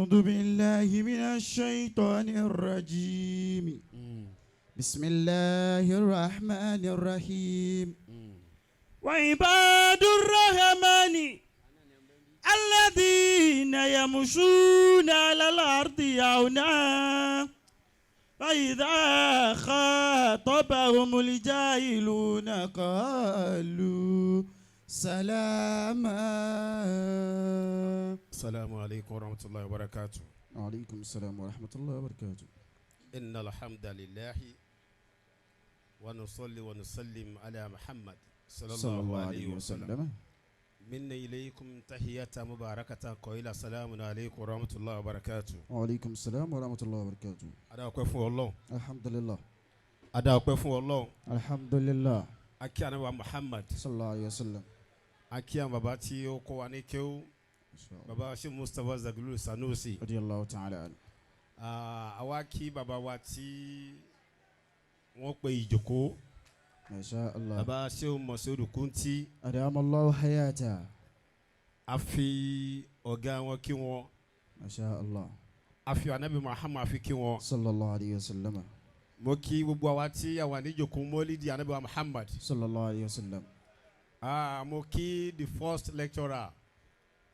أعوذ بالله من الشيطان الرجيم. بسم الله الرحمن الرحيم. وعباد الرحمن الذين يمشون على الأرض هونا فإذا خاطبهم الجاهلون قالوا سلاما. السلام عليكم ورحمة الله وبركاته. وعليكم السلام ورحمة الله وبركاته. إن الحمد لله ونصلي ونسلم على محمد صلى الله عليه وسلم. منا إليكم تحية مباركة قائلة السلام عليكم ورحمة الله وبركاته. وعليكم السلام ورحمة الله وبركاته. A dá ọpẹ́ fún Ọlọ́run. الحمد لله. A dá ọpẹ́ fún Ọlọ́run. الحمد لله. A kí Ànábì wa Muhammad. صلى الله عليه وسلم. A kí àwọn bàbá tí ó kọ́ wa ní kéwú. Bàbá ṣe Mustapha Zaglul Sanusi. رضي الله تعالى عنه. Ah, àwa kí bàbá wa tí wọ́n pe ìjókòó. ما شاء الله. Bàbá ṣe Mọ̀sódù Kúntì. أدام الله حياته. A fi ọ̀gá wọn kí wọn. ما شاء الله. A fi Ànábì Muhammad fi kí wọn. صلى الله عليه وسلم. Mo kí gbogbo àwa tí àwa níjókòó mọ́lídìí Ànábì wa Muhammad. صلى الله عليه وسلم. Ah, mo kí the first lecturer,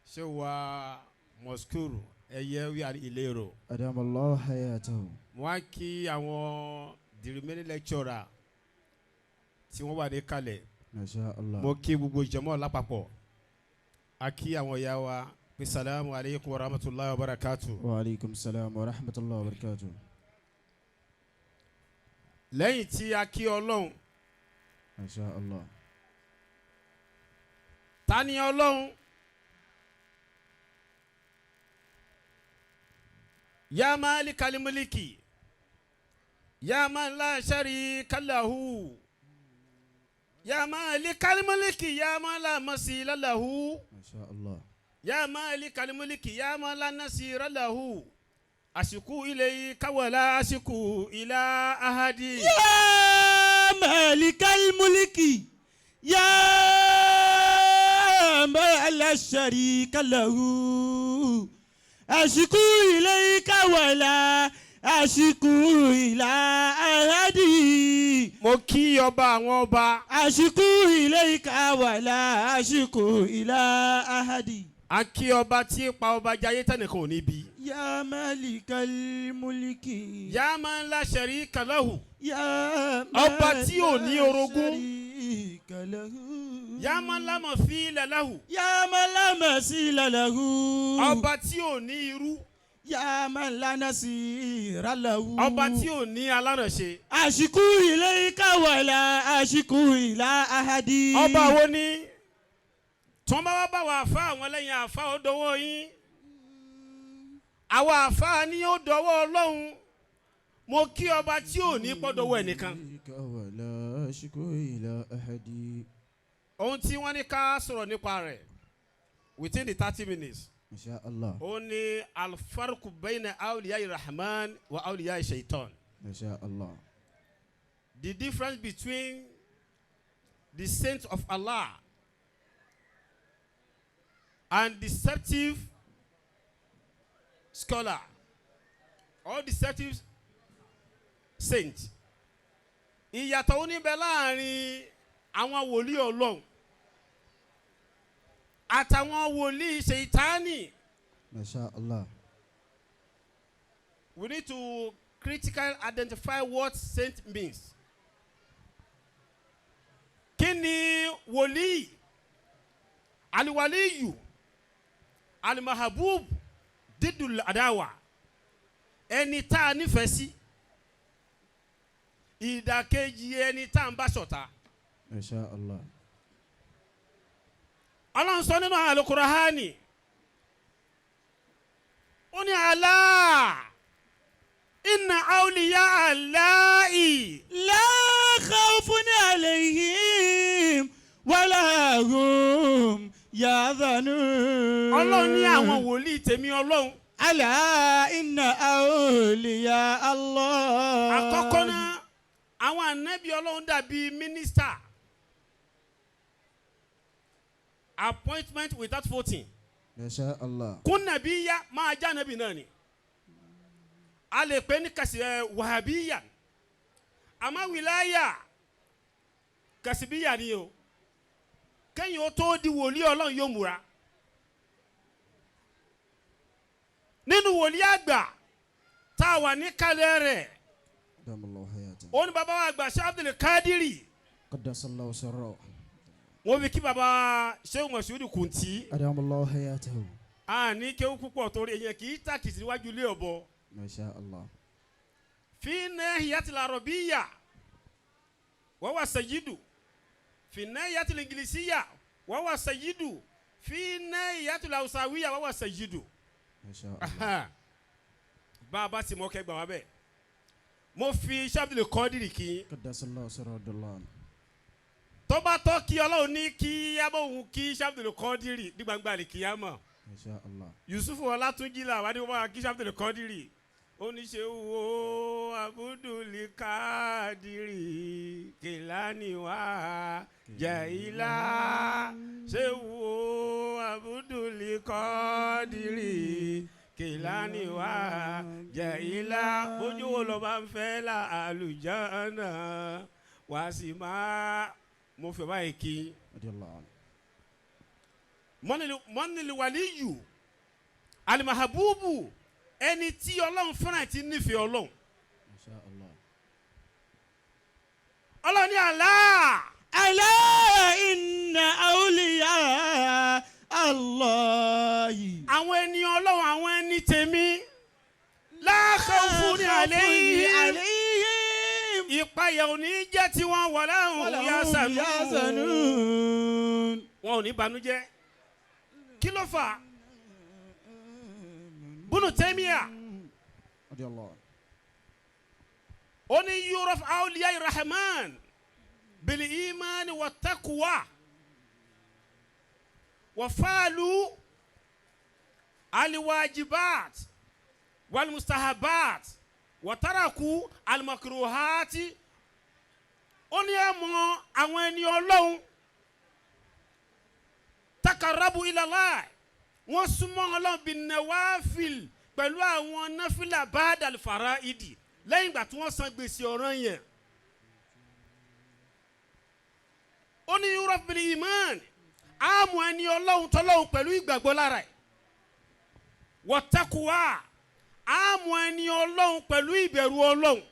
ṣé wa Mọ̀skúrù ẹ̀yẹ wíwá ìlérò. أدام الله حياته. Mo wá kí àwọn the remaining lecturer tí wọ́n wà ní kalẹ̀. ما شاء الله. Mo kí gbogbo jàmáà lápapọ̀. A kí àwọn ìyá wa pé salamu aleykum wa rahmatulahi wa barakatu. وعليكم السلام ورحمة الله وبركاته. Lẹ́yìn tí a kí Ọlọ́run, ما شاء الله. Ta ni Ọlọ́run? Ya malikal mulki ya man la sharika lahu ya malikal mulki ya man la masila lahu. ما شاء الله. Ya malikal mulki ya man la nasira lahu ashku ilayka wala ashku ila ahadi. يا مالك الملك يا من لا شريك له أشكو إليك ولا أشكو إلى أحد. Mo kí ọba àwọn ọba. أشكو إليك ولا أشكو إلى أحد. A kí ọba tí pa ọba jayé tẹnìkan ò ní bí. يا مالك الملك Ya man la sharika lahu. يا Ọba من tí ò ní لا orogún. شريك له. Ya man la mathila lahu. يا من لا مثيل له. Ọba tí ò ní irú. يا من لا نصير له. Ọba tí ò ní alárànṣe. أشكو إليك ولا أشكو إلى أحد. Ọba wo ni tí wọ́n bá wá bá wa àfa àwọn lẹ́yìn àfa, ó dọwọ́ yín. Àwọn àfa ni ó dọwọ́ Ọlọ́run. Mo kí ọba tí ò ní pọ́dọ̀wọ́ ẹnìkan. إليك ولا أشكو إلى أحد. Ohun tí wọ́n ní ká sọ̀rọ̀ nípa rẹ̀ within the 30 minutes, ما شاء الله. ó ní alfarku bayna awliya rahman wa awliya shaitan. ما شاء الله. The difference between the saints of Allah and deceptive scholar or deceptive saint. Ìyàtọ̀ ó níbẹ̀ láàrin àwọn wòlíì Ọlọ́run àtàwọn wòlíì ṣèitánì. ما شاء الله. We need to critically identify what saint means. Kí ni wòlíì? Aliwaliyu alimahabub didul adawa, ẹni tá a nífẹ̀ẹ́ sí, ìdàkejì ẹni tá a ń bá ṣọ̀tá. ما شاء الله. Ọlọ́run sọ nínú Alukurahani, ó ní alá inna awliya Allahi لا خوف عليهم ولا هم يحزنون. Ọlọ́run ní àwọn wòlíì tèmi Ọlọ́run. ألا إن أولياء الله. Àkọ́kọ́ náà, àwọn ànábì Ọlọ́run dàbí mínísítà, appointment without voting. Masha Allah. Kún nàbí yá máa já nàbí náà ni. A lè pè ní kasi ẹ wàhábíyà, àmọ́ wìláyà kàsíbíyà ni o. Kẹ́yìn ó tó di wòlíì Ọlọ́run yóò múra nínú wòlíì àgbà tá a wà ní kalẹ̀ rẹ̀. Adamallahu hayata. Ó ní bàbá wa àgbà Sheikh Abdul Kadiri. Qaddasallahu sirrahu. Wọ́n fi kí bàbá Sheikh Masudi Kunti. Adamallahu hayatahu. A ní kéwú púpọ̀ torí èèyàn kì í tàkìtì níwájú ilé ọ̀bọ. Masha Allah. Fi nahiyatil arabiyya wa huwa sayyidu, fi nahiyatil ingilisiya wa huwa sayyidu, fi nahiyatil hausawiya wa huwa sayyidu. Masha Allah. Bá a bá sì mọ́ kẹgbà wá bẹ́ẹ̀, mo fi Sheikh Abdul Kadiri kí n. Qaddasallahu sirrahu. Tó bá tọ́ kí Ọlọ́run ní kí abóhun kí Sheikh Abdul Kadiri ní gbangba lè kíyámọ̀. Masha Allah. Yusufu Ọlátúnjí là wà ní wọ́n kí Sheikh Abdul Kadiri. Ó ní ṣe wo Abudul Kadiri Kìlání wá Jàìlá, ṣe wo Abudul Kadiri Kìlání wá Jàìlá, bójú wo lọ bá ń fẹ́ là àlùjáná wá sí máa mo fẹ́ báyìí kí. Radiyallahu anhu. Mọ́nìlì wàlíyù alimahabubu, ẹni tí Ọlọ́run fẹ́ràn ti nífẹ̀ẹ́ Ọlọ́run. Masha Allah. Ọlọ́run ní àlá. ألا إن أولياء الله Àwọn ẹni Ọlọ́run, àwọn ẹni tèmi, la khawfun alayhim عليهم ìpayà ò ní jẹ́ tiwọn, wala hum ولا هم yahzanun. يحزنون. Wọn ò ní banújẹ́. Kí ló fà á? Bùnú Tẹ́míà Radiyallahu anhu. ó ní yuraf awliya rahman bil imani wa taqwa wa faalu aliwajibat wal mustahabat wa taraku almakruhati. Ó ní ẹ mọ àwọn ẹni Ọlọ́run, takarabu ilallah, wọ́n súnmọ́ Ọlọ́run bin nawafil, pẹ̀lú àwọn náfìlà ba'dal faraidi, lẹ́yìn ìgbà tí wọ́n san gbèsè ọ̀ràn yẹn. Ó ní yuraf bil iman, àmọ́ ẹni Ọlọ́run tọ́lọ́run pẹ̀lú ìgbàgbọ́ lára ẹ̀, wattaquwa, àmọ́ ẹni Ọlọ́run pẹ̀lú ìbẹ̀rù Ọlọ́run.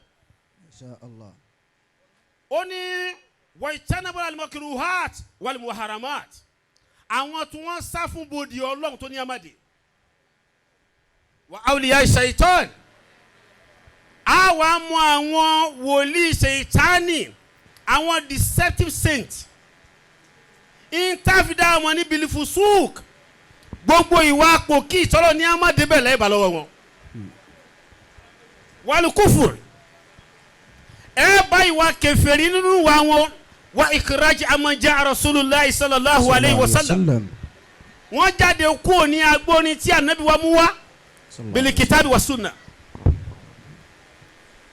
Masha Allah. Ó ní wajtanabul al-makruhat wal muharramat, àwọn tí wọ́n sá fún bòdì Ọlọ́run tó ní amadi. Wa awliya shaitan, a wà mọ àwọn wòlíì ṣèitánì, àwọn deceptive saint, intafida wọn ní bilifusuk, gbogbo ìwà pòkì ìtọ́lọ̀ ní amadi bẹ́ẹ̀ lẹ́yìn balọ̀wọ̀ wọn. Wàlúkúfùr, ẹ bá ìwà kèfèrí nínú wa wọn, wa ìkìrájì amọ̀já rasulillah sallallahu alayhi wa sallam, wọ́n jáde kúrò ní agbóni tí anabi wa mú wá bilikitabi wa sunna.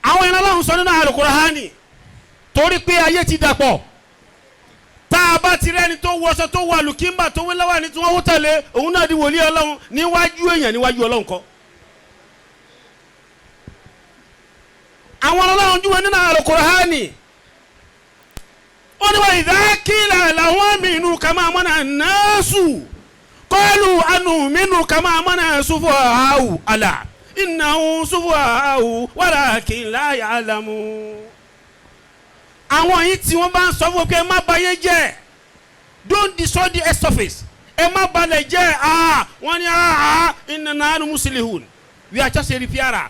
Àwọn iná lọ́hùn sọ nínú alukurahani, torí pé ayé ti dàpọ̀, tá a bá ti rẹ́ni tó wọṣọ tó wọ àlùkímbà tó wí lọ́wọ́ ní tí wọ́n wó tẹ̀lé òun náà di wòlíì Ọlọ́run níwájú èèyàn, níwájú Ọlọ́run kọ́. Àwọn ọlọ́run júwe nínú alukurahani, ó ní wọ́n ìdákìlà làwọn mìíràn kàmá mọ́nà náàsù kọ́lù ànú mìíràn kàmá mọ́nà sùfọ́ àwù àlà ìnáwó sùfọ́ àwù walakin la ya'lamu. Àwọn yìí tí wọ́n bá ń sọ fún pé ẹ má bayé jẹ́, don't destroy the earth surface, ẹ má balẹ̀ jẹ́, wọ́n ní inna nahnu muslihun, we are just a repairer.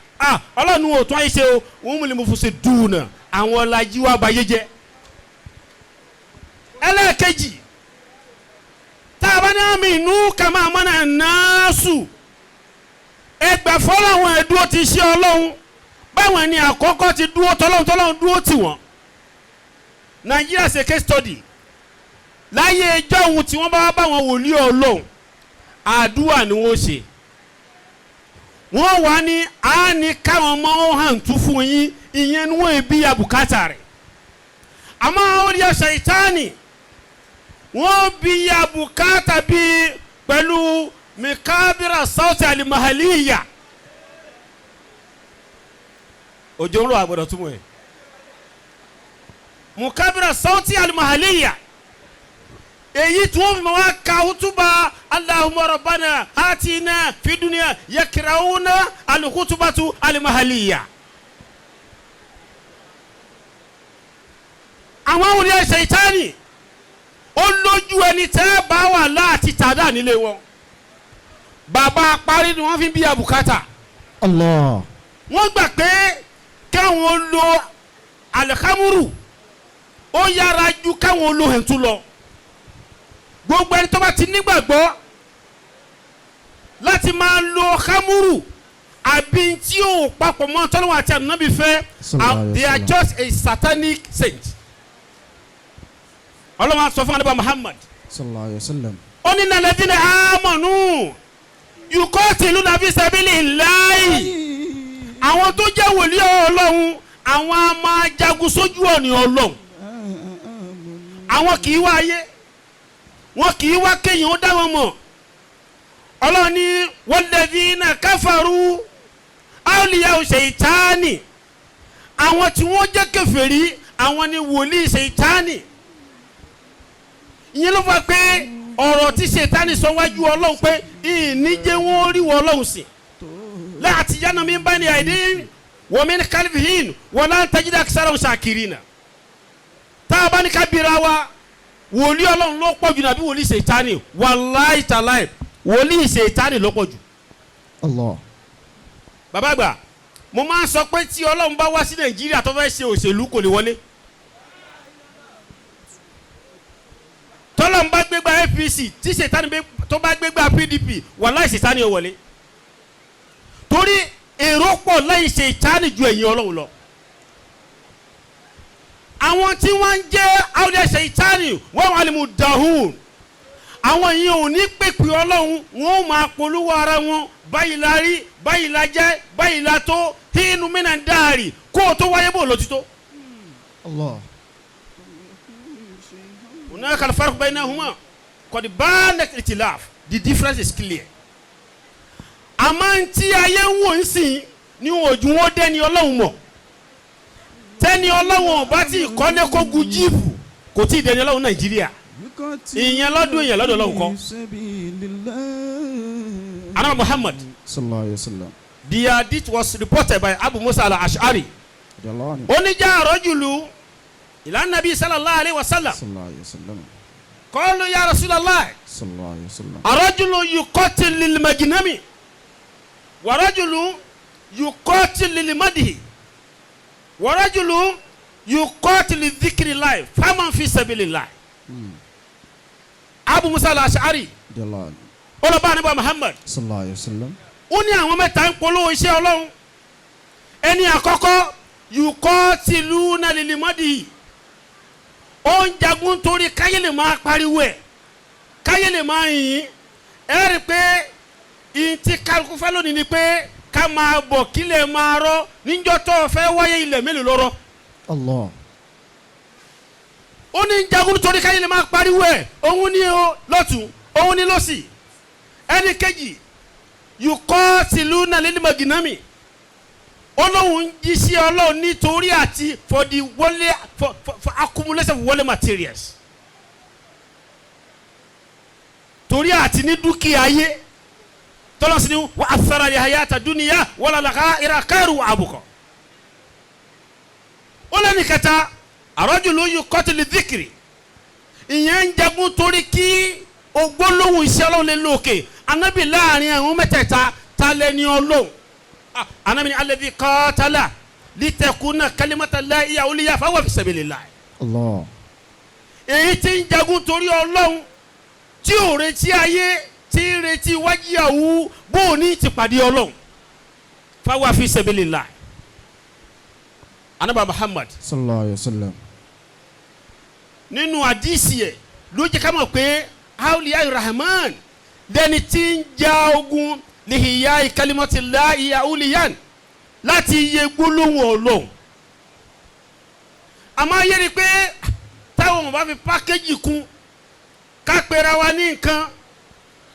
Ọlọ́run ò tún ayé ṣe o, wọ́n mú lè mú fún ṣe dùn àwọn ọ̀làjú wa bayé jẹ́. Ẹlẹ́ẹ̀kejì, tá a bá ní àmì inú kàmá àmọ́nà náàsù, ẹgbà fọlọ́wọn ẹ̀dúró ti ṣe Ọlọ́run, báwọn ẹni àkọ́kọ́ ti dúró tọ́lọ́run, tọ́lọ́run dúró tì wọ́n. Nàìjíríà ṣe case study láyé ẹjọ́ ohun tí wọ́n bá báwọn wòlíì Ọlọ́run, àdúrà ni wọ́n ṣe. Wọ́n wà ní a ní káwọn ọmọ wọn hàn tún fún yín, ìyẹn ni wọ́n bí abùkátà rẹ̀. Àmọ́ àwọn olùyà ṣàìtánì wọ́n bí abùkátà bíi pẹ̀lú Mikabira sauti alimahaliya. Òjò ń rọ, àgbọ̀dọ̀ túmọ̀ ẹ̀. Mukabira sauti alimahaliya, èyí tí wọ́n fi ma wá ka hutuba Allahumma rabbana atina fi dunya yakirawuna alihutubatu alimahaliya. Àwọn awòrán ṣèitánì, ó lójú ẹni tẹ́ bá wà láti tàdá nílé wọn. Bàbá parí ni wọ́n fi ń bí abùkátà. Allah. Wọ́n gbà pé káwọn lo alihamuru ó yára ju káwọn lo hẹ̀ntú lọ. Gbogbo ẹni tó bá ti nígbàgbọ́ láti máa lo hamuru àbí tí yóò papọ̀ mọ́ tọ́lọ́wọ́n àti ànábì fẹ́, Sallallahu alaihi they are wasallam. just a satanic saint. Ọlọ́wọ́n á sọ fún anábà Muhammad, Sallallahu alayhi wa sallam. ó ní nàlẹ́dínlẹ̀ amọ̀nù yuqatiluna fi sabilillahi. Àwọn tó jẹ́ wòlíì Ọlọ́run, àwọn a máa jagun sójú ọ̀nà Ọlọ́run. Àwọn kì í wá ayé, wọn kì í wá kéèyàn ó dá wọn mọ̀. Ọlọ́run ní walladhina kafaru awliya'u ṣèitánì. Àwọn tí wọ́n jẹ́ kèfèrí, àwọn ni wòlíì ṣèitánì. Ìyẹn ló fà pé ọ̀rọ̀ tí ṣèitánì sọ wájú Ọlọ́run pé ìníjẹ́ wọn rí wọ Ọlọ́run sí láti yánà mi bá ní àìdí wọ́n mi ní kálífìhìn wọ́n náà tajida sára ṣàkiri nà. Tá a bá ní ká bira wa, wòlíì Ọlọ́run ló pọ̀ jù nàbí wòlíì ṣèitánì? Wàláì tàláì, wòlíì ṣèitánì ló pọ̀ jù. Allah. Bàbá àgbà, mo máa ń sọ pé tí Ọlọ́run bá wá sí Nàìjíríà tó fẹ́ ṣe òṣèlú, kò lè wọlé. Tọ́lọ́run bá gbégbá APC, tí ṣèitánì tó bá gbégbá PDP, wàláì ṣèitánì ò wọlé, torí èrò pọ̀ lẹ́yìn ṣèitánì ju ẹ̀yìn Ọlọ́run lọ. Àwọn tí wọ́n ń jẹ́ àwùjọ ṣèitánì, wọ́n wà ní mudahun. Àwọn yìí ò ní pèpè Ọlọ́run, wọn ò máa polówó ara wọn. Báyìí la rí, báyìí la jẹ́, báyìí la tó hínú mìíràn dáàrí kó o tó wáyé bò lótìtó. Allah. Hunaka alfarq baynahuma qad bana al-ikhtilaf, the difference is clear. Àmọ́ ntí ayé ń wò ń sìn ní ojú wọn dẹ́ni Ọlọ́run mọ̀. Tẹ́ni Ọlọ́run ọba tí ìkọ́lé kó gun jíìpù, kò tí ì dẹ́ni Ọlọ́run Nàìjíríà. Ìyẹn lọ́dún, ìyẹn lọ́dún Ọlọ́run kọ́. Anam Muhammad, Sallallahu alayhi wa sallam. The hadith was reported by Abu Musa al-Ash'ari. Radiyallahu anhu. Oníjà rajulu ila nabi sallallahu alayhi wa sallam. Sallallahu alayhi wa sallam. Qalu ya Rasulallah, Sallallahu alayhi wa sallam. arajulu yuqatil lil majnami wa rajulu yuqatil lil madhi wa rajulu yuqatil li dhikrillah, faman fi sabilillah? Abu Musa al-Ash'ari Radiyallahu anhu. ọlọ́ba nípa Muhammad, Sallallahu alayhi wa sallam. ó ní àwọn mẹ́ta ń polówó iṣẹ́ Ọlọ́run. Ẹni àkọ́kọ́, yuqatiluna lil madhi, ó ń jagun torí káyé lè máa pariwo ẹ̀, káyé lè máa yìn. Ẹ rí i pé ìyìn tí kálukú fẹ́ lónìí ni pé ká máa bọ̀ kílẹ̀ máa rọ́. Níjọ́ tó o fẹ́ wáyé, ilẹ̀ mélòó lọ́rọ́? Allah. Ó ní ń jagun torí káyé lè máa pariwo ẹ̀, òun ní o lọ́tún, òun ní lọ́sì. Ẹni kejì, yuqatiluna lil magnami, Ọlọ́run ń jí sí Ọlọ́run nítorí àti for the wọlé for accumulation of worldly materials, torí àti ní dúkìá ayé. Tọ́lọ́sí ni wa athara al-hayata dunya wala al-akhiratu khairu wa abqa. Ó lẹ́nu kẹta, arajulu yuqatilu dhikri, ìyẹn ń jagun torí kí ogbólóhùn iṣẹ́ Ọlọ́run lè lókè. Anábì, láàrin àwọn mẹ́tẹ̀ẹ̀ta, ta lẹ́ni Ọlọ́run? Ah, anábì ní alladhi qatala litakuna kalimatullahi hiya ulya fahuwa fi sabilillah. Allah. Èyí tí ń jagun torí Ọlọ́run, tí ò retí ayé, tí ń retí wájíyàwó bó o ní ti pàdé Ọlọ́run, fahuwa fi sabilillah. Anábà Muhammad, Sallallahu alayhi wa sallam. nínú àdìsí ẹ̀ ló jẹ́ ká mọ̀ pé awliya rahman lẹni tí ń ja ogun lihiya kalimatillahi awliyan, láti iye gbólóhùn Ọlọ́run. Àmọ́ ayé ni pé táwọn ọmọ bá fi pákéjì kún ká pera wa ní nǹkan.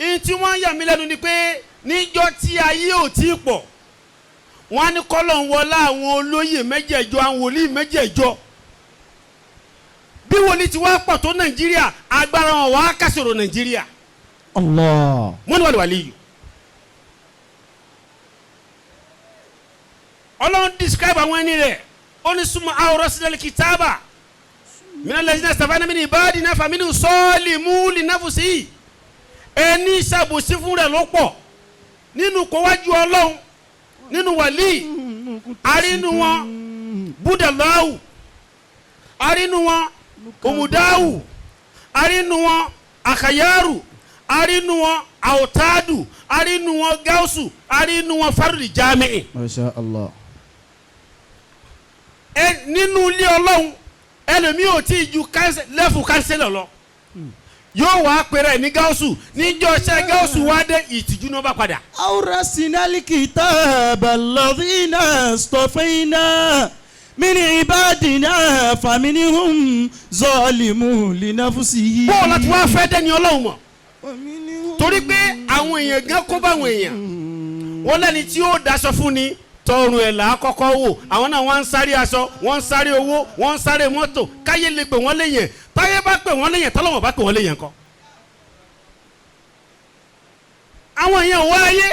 Ihun tí wọ́n yà mí lẹ́nu ni pé níjọ́ tí ayé ò tí ì pọ̀, wọ́n á ní kọ́lọ̀ ń wọlá àwọn olóyè mẹ́jẹ̀ẹ̀jọ, àwọn wòlíì mẹ́jẹ̀ẹ̀jọ. Bí wòlíì ti wá pọ̀ tó Nàìjíríà, agbára wọn wàá kásòrò Nàìjíríà. Allah. Wọ́n ní wàlúwàlú yìí. Ọlọ́run describe àwọn ẹni rẹ̀, ó ní súnmọ́ àwòrán sílẹ̀ kìtàbà mìíràn lẹ́sìn náà sàfánà mi ní ìbáàdì náà fàmí ní sọ́ọ̀lì múlì náfùsì. Ẹni ṣàbòsí fún rẹ̀ ló pọ̀ nínú kọ́wájú Ọlọ́run, nínú wàlíì arínú wọn búdàláwù, arínú wọn òmùdáwù, arínú wọn àkàyàrù, arínú wọn àwòtádù, arínú wọn gáúsù, arínú wọn fárúdì jámẹ́ẹ̀. Masha Allah. Ẹ nínú ilé Ọlọ́run, ẹlòmíì ò tí ì ju lẹ́fù kánsẹ́lọ̀ lọ, yóò wá pèrè ní gáúsù. Níjọ́ ṣẹ́ gáúsù wá dé, ìtìjú náà bá padà. أورثنا الكتاب الذين اصطفينا من عبادنا فمنهم ظالم لنفسه. Bóò láti wá fẹ́ dẹ́ni Ọlọ́run mọ̀, torí pé àwọn èèyàn gan kó bá àwọn èèyàn wọ́n lẹ́ni tí ó daṣọ fún ni tọrùn ẹ̀ là á kọ́kọ́ wò. Àwọn náà wọ́n ń sáré aṣọ, wọ́n ń sáré owó, wọ́n ń sáré mọ́tò, káyé lè pè wọ́n léyìn. Táyé bá pè wọ́n léyìn, tọ́lọ́wọ́n bá pè wọ́n léyìn kọ́. Àwọn èèyàn wá ayé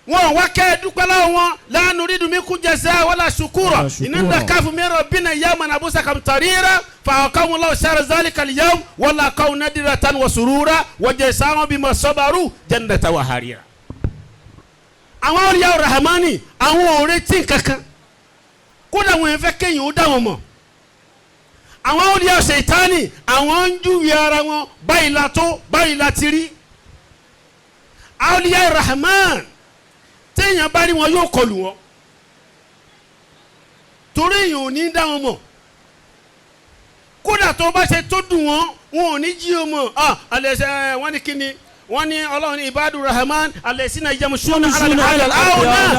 wọn wá kẹ́ ẹ dúpẹ́ lọ́wọ́ wọn lánàá rí dùnmí kú jẹsẹ́ wala ṣukúrọ̀ Wala shukura. iná káfù mìíràn bínú yawma nàbúsà kàmtàríra fàákàwọn lọ́wọ́ sáré zálì kàlíyàwó wala kàwọn nàdìrà tán wà sùrùrà wọ́jẹ̀ sáwọn bímọ sọ́bàrú jannata wà hàríra. Àwọn olùyàwó rahamani, àwọn ò retí kankan, kódà wọn fẹ́ kéèyàn ó dá wọn mọ̀. Àwọn olùyàwó ṣètánì, àwọn ń júwe ara wọn, báyìí la tó, báyìí la ti rí. Olùyàwó rahman, téèyàn bá rí wọn yóò kọlù wọn, torí èèyàn ò ní dá wọn mọ̀. Kódà tó bá ṣe tó dùn wọn, wọn ò ní jí o mọ̀. Ah, alẹ́ wọ́n ní kíni, wọ́n ní Ọlọ́run ní ibadu rahman alẹ́sìnà yamusuna alẹ́ àwọn náà,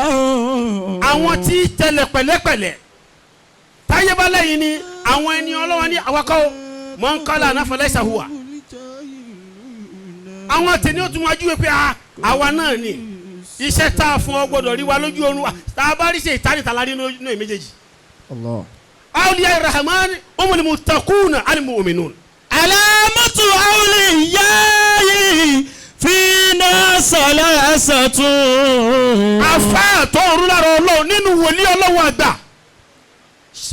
àwọn tí tẹlẹ pẹ̀lẹ́pẹ̀lẹ́ táyé bá lẹ́yìn ni àwọn ẹni Ọlọ́run ní awakọ̀ mọ̀nkálà anáfọlẹ́ ìsàhùwà. Àwọn tèmi ó tún wájú pé àwa náà ni iṣẹ́ tá a fún ọ gbọ́dọ̀ rí wa lójú oorun wa. Tá a bá rí ṣe ìtánìta la rí nínú ẹ̀ méjèèjì. Allah. Awliya rahman umul muttaquna al mu'minun. علامة أوليائه فينا ثلاثة. Afa tó ń rú lára Ọlọ́run nínú wòlíì Ọlọ́run àgbà,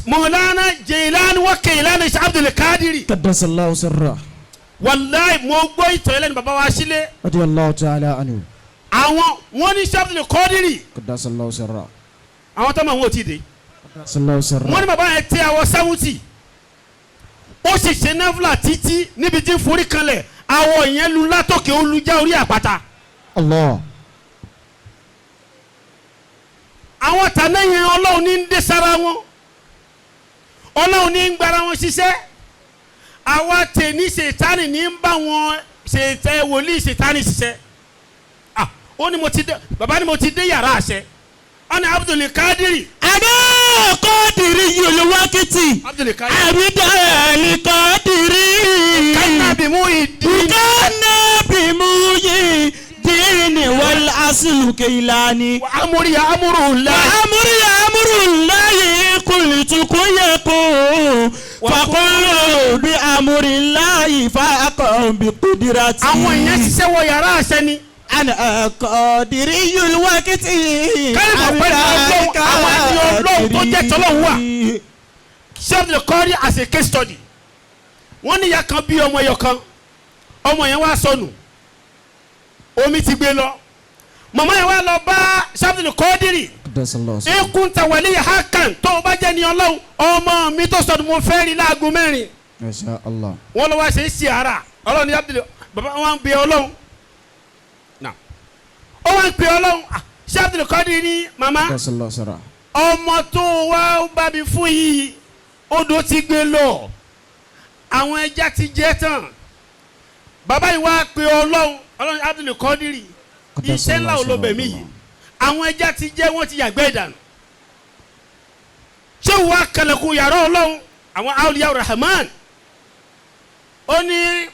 Mọ̀lánà Jìlánì wa Kìlánì Sheikh Abdul Kadiri. قدس الله سره. Wàláì, mo gbọ́ ìtàn ẹlẹ́ni bàbá wa sílé. رضي الله تعالى عنه. Àwọn wọ́n ní Sheikh Abdul Kadiri. قدس الله سره. Àwọn tó máa ń wò tí ì dé. قدس الله سره. Wọ́n ní bàbá yẹn tẹ àwọ̀ 70, ó sì ṣe náfìlà títí níbi tí ń forí kanlẹ̀, àwọ̀ yẹn lu látòkè, ó lu já orí àpáta. Allah. Àwọn tàná yẹn, Ọlọ́run ní ń dé sára wọn, Ọlọ́run ní ń gbára wọn ṣiṣẹ́. Àwa tèmi, ṣètánì ní ń bá wọn ṣètẹ wòlíì ṣètánì ṣiṣẹ́. Ah, ó ní mo ti dé, bàbá ni mo ti dé yàrá àṣẹ, ó ní Abdul Kadiri. أنا قادري الوقت. Abdul Kadiri. عبد القادري. Kánábì mú ìdí. كان بموجي دين والأصل كيلاني. Amúrí amúrú ńlá. وأمري أمر الله قلت كن يكون فقل بأمر الله فأقم بقدرتي. Àwọn èèyàn ṣiṣẹ́ wọ yàrá àṣẹ ni. أنا قادري الوقت. Kálífà pẹ̀lú Ọlọ́run, àwọn ẹni Ọlọ́run tó jẹ́ tọ́lọ́run wà. Sheikh Kọ́rí as a case study. Wọ́n ní ìyá kan bí ọmọ ẹyọ kan, ọmọ yẹn wá sọnù, omi ti gbé lọ. Màmá yẹn wá lọ bá Sheikh Kọ́dírì. قدس الله سره. Ekun tawali hakan, tó o bá jẹ́ ni Ọlọ́run, ọmọ mi tó sọnù, mo fẹ́ rí láago 4. ما شاء الله. Wọ́n lọ wá ṣe é sí ara Ọlọ́run ní Abdul bàbá wọn ń bẹ Ọlọ́run náà, ó wá ń pè Ọlọ́run. Ah, Sheikh Abdul Kọ́dírì ní màmá, قدس الله سره. ọmọ tó wá bá mi fún yìí, odò ti gbé lọ, àwọn ẹja ti jẹ tán. Bàbá yìí wá pe Ọlọ́run, Ọlọ́run Abdul Kọ́dírì, iṣẹ́ ńlá olóbẹ̀mí yìí, àwọn ẹja ti jẹ, wọ́n ti yàgbẹ́ ìdànù. Ṣé wàá kẹlẹ̀kùn yàrá Ọlọ́run àwọn awliya rahman, ó ní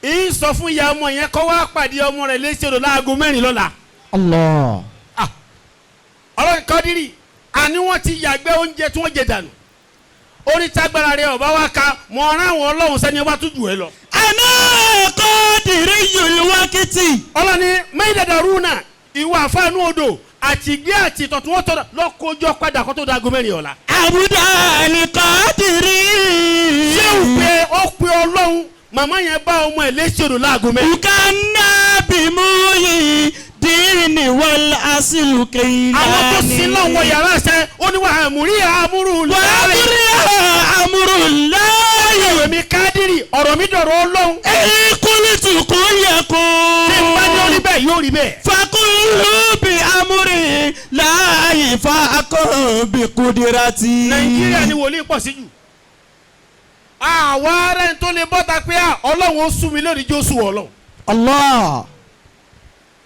Ń sọ fún ìyá ọmọ yẹn kó wá pàdé ọmọ rẹ̀ létí odò láago 4 lọ́la. Allah. Ọlọ́run kọ́dírì àní wọ́n ti yàgbẹ́ oúnjẹ tí wọ́n jẹ dànù. Orí tágbára rẹ̀ ọba wa ka mọ ọ̀ràn àwọn ọlọ́run sẹ́ni ọba tún jù ẹ lọ. أنا قادري الوقت. Ọlọ́ni mẹ́yìndàdà rúnà ìwọ àfáànú odò àti ìgbé àti ìtọ̀ tí wọ́n tọ́ lọ́kọ́jọ́ padà kó tó da aago 4 ọ̀la. عبد القادر. Ṣé ò pé ó pe ọlọ́run màmá yẹn bá ọmọ ẹ̀ létí odò láago 4. وكنا بموي دين والأصل كيلاني. Àwọn tó sin náà wọ yàrá ẹsẹ̀ ó ní wàá múrí àmúrú láàyè. وأمر أمر الله. Ọ̀rọ̀ mi kádìrì ọ̀rọ̀ mi dọ̀rọ̀ ọlọ́run. إن قلت كن Tí n bá ní ó rí يكون. bẹ́ẹ̀ yóò rí bẹ́ẹ̀. فكل بأمر لا فأقم بقدرتي. Nàìjíríà ni wòlíì pọ̀ sí jù. Àwa ará ẹni tó lè bọ́ta pé à ọlọ́run ó sú mi lónìí jó sú ọlọ́run. Allah.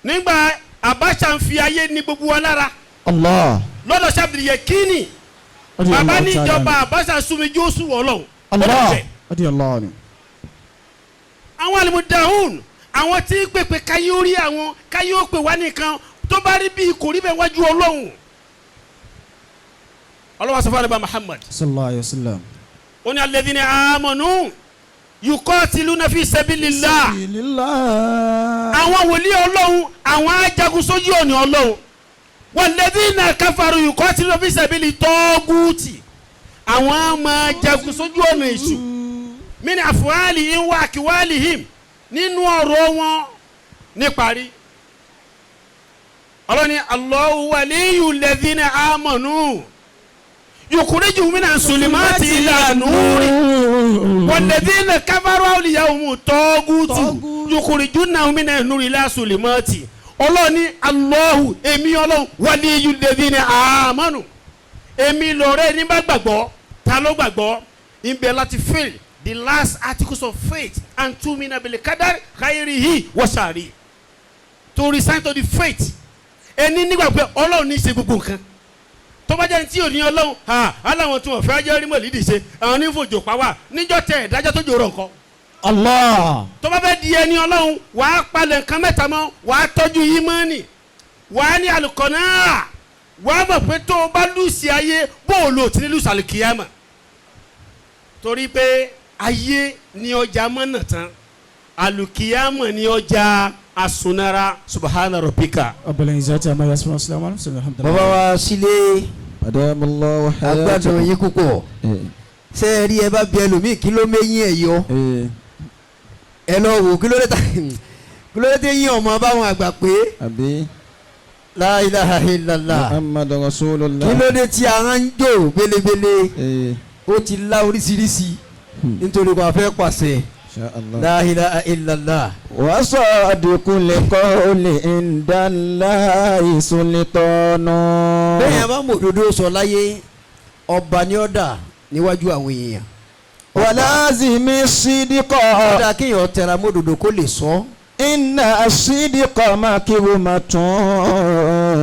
Nígbà Abacha ń fi ayé ní gbogbo wa lára Allah. lọ́dọ̀ sábìrì yẹ kíni bàbá níjọba Abacha sú mi jó sú ọlọ́run. Allah. Radiyallahu anhu. Àwọn alimudahun àwọn tí ń pèpè káyé ó rí àwọn káyé ó pè wá nìkan tó bá rí bí kò rí bẹ́ẹ̀ wájú ọlọ́run. Ọlọ́wọ́ sọ fún alẹ́ bá Muhammad. Sallallahu alayhi wa sallam. Ó ní alladhina amanu yuqatiluna fi sabilillah. Sabilillah. Àwọn wòlíì ọlọ́run àwọn ajagun sójú ọ̀nà ọlọ́run. Walladhina kafaru yuqatiluna fi sabili tọ́gùtì. Àwọn máa jagun sójú ọ̀nà èṣù. Min afwalihim wa aqwalihim nínú ọ̀rọ̀ wọn níparí. Ọlọ́ni Allahu waliyul ladhina amanu yukhrijuhum mina sulimati ila nuri walladhina kafaru awliya'uhum tọ́gùtù yukhrijunahum mina nuri ila sulimati. Ọlọ́ni Allahu èmi ọlọ́run waliyul ladhina amanu èmi lọ̀rẹ́ ní bá gbàgbọ́ ta ló gbàgbọ́ ìbẹ̀ láti fail the last articles of faith and two mina bil qadar khairihi wa sharri to resign to the faith ẹni nígbà pé ọlọ́run ní í ṣe gbogbo nǹkan tó bá jẹ́ ní tí ò ní ọlọ́run ha aláwọn tí wọ́n fẹ́ jẹ́ rí mọ̀lídìí ṣe àwọn onífòjò pa wá níjọ́ tẹ ìdájọ́ tó jòrò nǹkan Allah. tó bá fẹ́ di ẹni ọlọ́run wàá palẹ̀ nǹkan mẹ́ta mọ́ wàá tọ́jú ìmánì wàá ní àlùkọ́nà wàá mọ̀ pé tó o bá lùsì ayé bó o lò tí ní lùsì àlùkìyàmà torí pé ayé ni ọjà mọ́nà tán àlùkìyàmà ni ọjà àsunara subhana rabbika. Rabbil izzati amma yasifun salamun ala mursalin alhamdulillah. Bàbá wa sílé Adamallahu agbádùn yín púpọ̀. Ṣé ẹ rí ẹ bá bí ẹlòmíì kí ló méyìn ẹ̀ yọ ẹ lọ wò kí ló dé ta kí ló dé yín ọmọ báwọn àgbà pé Àbí La ilaha illallah Muhammadu Rasulullah. kí ló dé tí ara ń jò belebele ó ti lá oríṣiríṣi nítorí kò fẹ́ pàṣẹ La ilaha illallah. Wasadiqul qawli indallahi sultanu. Bẹ́ẹ̀ yẹn bá mọ̀ òdodo sọ láyé ọba ni ó dà níwájú àwọn èèyàn. Walazimi sidiqa. Ó dáa kéèyàn tẹra mọ́ òdodo kó lè sọ. Inna sidiqa makirumatun.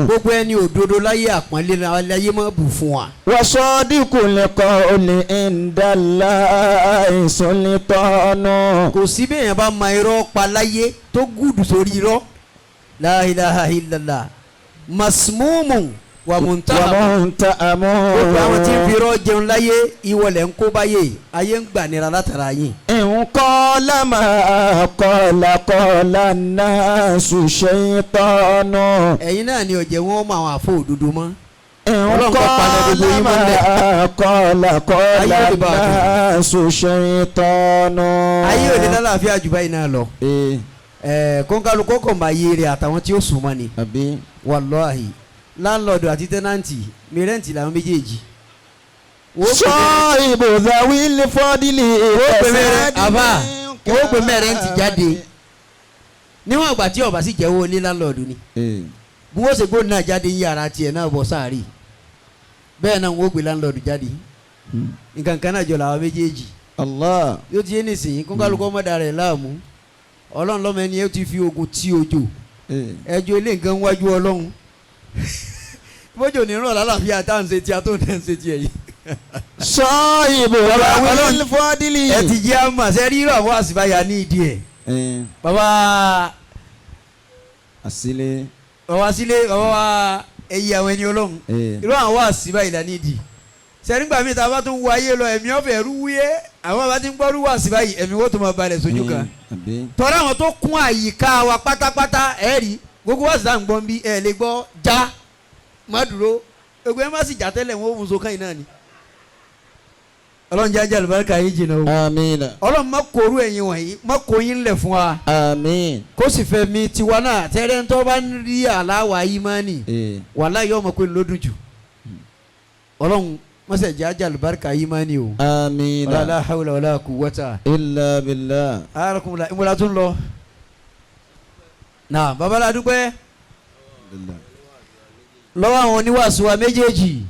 Gbogbo ẹni òdodo láyé àpọ́nlé láyé má bù fún wa. Wasadiqul qawli indallahi sultanu. Kò sí bẹ́ẹ̀ yẹn bá ma irọ́ pa láyé tó gùdù sórí irọ́. La ilaha illallah. Masmumu wa muntaham. Gbogbo àwọn tí ń fi irọ́ jẹun láyé ìwọlẹ̀ ń kó báyé ayé ń gbà nira látara yín. Nǹkan máa kọ́lá kọ́lá náà ṣùṣe tọ́nù. Ẹ̀yin náà ni ọ̀jẹ̀ wọn mọ àwọn àfọ òdodo mọ́. Nǹkan máa kọ́lá kọ́lá náà ṣùṣe tọ́nù. Ayé òde lálàáfíà jù báyìí náà lọ. Kọ́ńkálukọ́ kọ̀ máa yé rẹ̀ àtàwọn tí ó sùn mọ́ ni. Wàláhì láńlọ́ọ̀dù àti tẹ́nàntì mi rẹ́ǹtì làwọn méjèèjì. Sọ ìbòzà wílé fọ́dílì ìfẹsẹ̀. Ó pè mẹ́rẹ́ǹtì jáde níwọ̀n ìgbà tí ọba sì jẹ́wọ́ ilé láńlọ́ọ̀dù ni. Bí wọ́n ṣe gbóná náà jáde yí ara tiẹ̀ náà bọ̀ sáàrí bẹ́ẹ̀ náà wọ́n gbé láńlọ́ọ̀dù jáde nǹkan kan náà jọ làwọn méjèèjì. Allah. Yóò ti yé nísìnyí kónkálukọ́ mọ́dà rẹ̀ láàmú ọlọ́run lọ́mọ ẹni yẹn ti fi ogun tí òjò ẹjọ́ ilé nǹkan wájú ọlọ́run bójú ní ràn lálàáfíà tá à ń ṣe tí a tó ń ṣe tiẹ̀ yìí. Sọ ìbò wílé fọ́dílì. Ẹ ti jẹ́ àmà ṣe rí irú àwọn àṣìbáyà ní ìdí ẹ̀. Bàbá Àsílẹ̀. Bàbá sílé, bàbá wa, ẹyí àwọn ẹni Ọlọ́run. Irú àwọn wá sí báyìí là nídìí sẹ́nígbà míì tá a bá tún wọ ayé lọ, ẹ̀mí ọ̀fẹ́ rú wúyẹ́. Àwọn bá ti ń gbọ́rú wá sí báyìí, ẹ̀mí wọ́n tó máa balẹ̀ sójú kan. Àbí. Tọ́lá àwọn tó kún àyíká wa pátápátá, ẹ̀ rí gbogbo wá sí à ń gbọ́n bí ẹ̀ lè gbọ́ já má dúró. Gbogbo ẹ̀ má sì já tẹ́lẹ̀, wọn ò mú so kàn yín náà ni. Ọlọ́run jẹ́ ajá àlùbáríkà yín jìnnà o. Àmín. Ọlọ́run má kóró ẹ̀yin wọ̀nyí, má kó yín lẹ̀ fún wa. Àmín. Kó sì fẹ́ mi tiwa náà tẹ́rẹ́ ń tọ́ bá ń rí àláwà ìmánì, wàhálà yóò mọ̀ pé lódùn jù. Ọlọ́run mọ́sẹ̀ jẹ́ ajá àlùbáríkà ìmánì o. Àmín. Wala hawla wala quwwata. Illa billah. Arakunla ìmúra tún lọ. Náà babalá dúpẹ́ lọ́wọ́ àwọn oníwàásù wa méjèèjì.